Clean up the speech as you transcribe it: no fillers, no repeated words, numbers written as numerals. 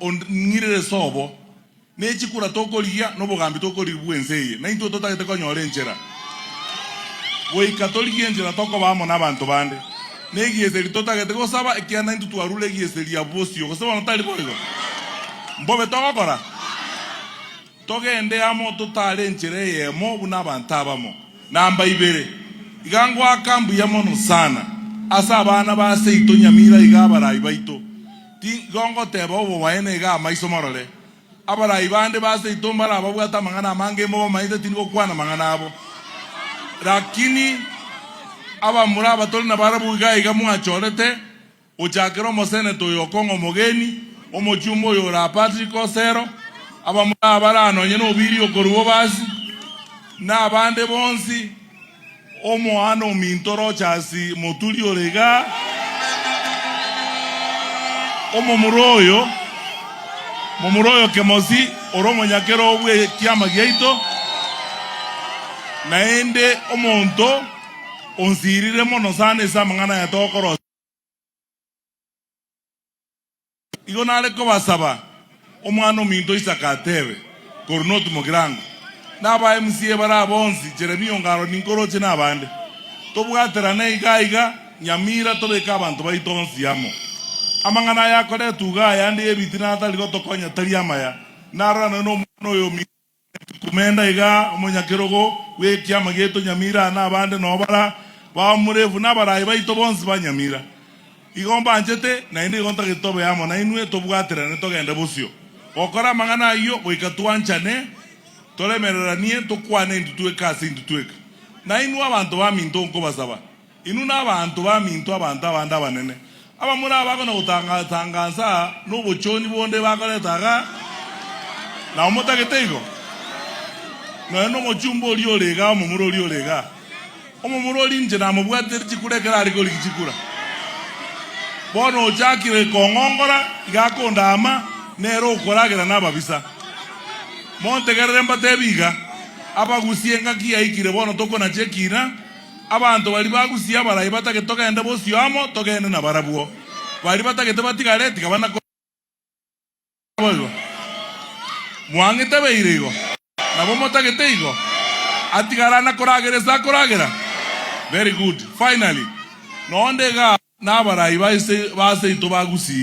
Ng'irere sobo, ne chikura tokorigia, na obogambi tokorigia bw'ense eye, na intwe totagete konyora enchera. Goika torigie enchera tokoba amo nabanto bande, na egieseri totagete gosaba, ekiagera naintwe twarure egieseri abwo bosio, gose bono tari boigo? Mbobe togokora? Togende amo totaare enchera eyemo buna abanto abamo. Namba ibere, iga ngoaka mbuya mono sana ase abana ba seito Nyamira iga abarai baito. Igo ngoteba obobaene iga amaiso morore. Abarai bande ba seito mbare ababwate amang'ana amange mobamaete tindi gokwana amang'ana abo. Rakini abamura aba tore nabarabwo iga iga mwachorete Gochakera omoseneta oyo okong'a omogeni, omochumba oyo ore Patrick Osero, abamura abare aa nonye nobiri okorua obasi, na abande bonsi, omoana ominto Rochas Moturi ore igaa, omomura oyo, momura oyo Kemosi ore omonyakerogo bw'ekiama giaito, naende omonto Onsirire mono sana ase amang'ana aya tokorosia. Igo nare kobasaba, omwana ominto Isaka atebe, Korwa North Mugirango, na aba MCA bare aa bonsi, Jeremia Ongaro ninkoroche na abande, tobwaterane iga iga Nyamira tobeke abanto baito onsi amo. Amang'ana aya akoretwa iga ayande y'ebitina atari gotokonya tari amaya. Narora nonya nomwana oyo ominto. Kumenda iga omonyakerogo bw'ekiama giaito Nyamira na abande noo bara baomurefu na abarai baito bonsi ba Nyamira. Igo mbanchete, naende igo ntagete tobe amo nainwe tobwaterane togende bosio. Gokora amang'ana ayio goika twanchane, toremereranie, tokwane intwe tweka ase intwe tweka. Nainwe abanto baminto nkobasaba, Inwe nabaanto baminto, abanto abande abanene, abamura abakona gotangatangansa aa nobochoni bonde bakoreta igaa, nabo motagete igo? Nonya nomochumba oria ore igaa, omomura oria ore igaa, omomura oria inche namobwatire chikura ekero are korigia chikura. Bono ochakire kong'ongora, iga akondaama, nere okoragera nababisa. Montegerere mbatebi iga, abagusie engaki yaikire bono tokonacha ekiina, Abanto baria bagusia abarai batagete togende bosio amo, togende nabarabwo. Baria batagete batigare, tiga bana boigo. Mwang'etebeire igo? Nabo motagete igo? Atigare ana koragera ase akoragera? Very good. Finally, nonde igaa nabarai ba seito bagusie.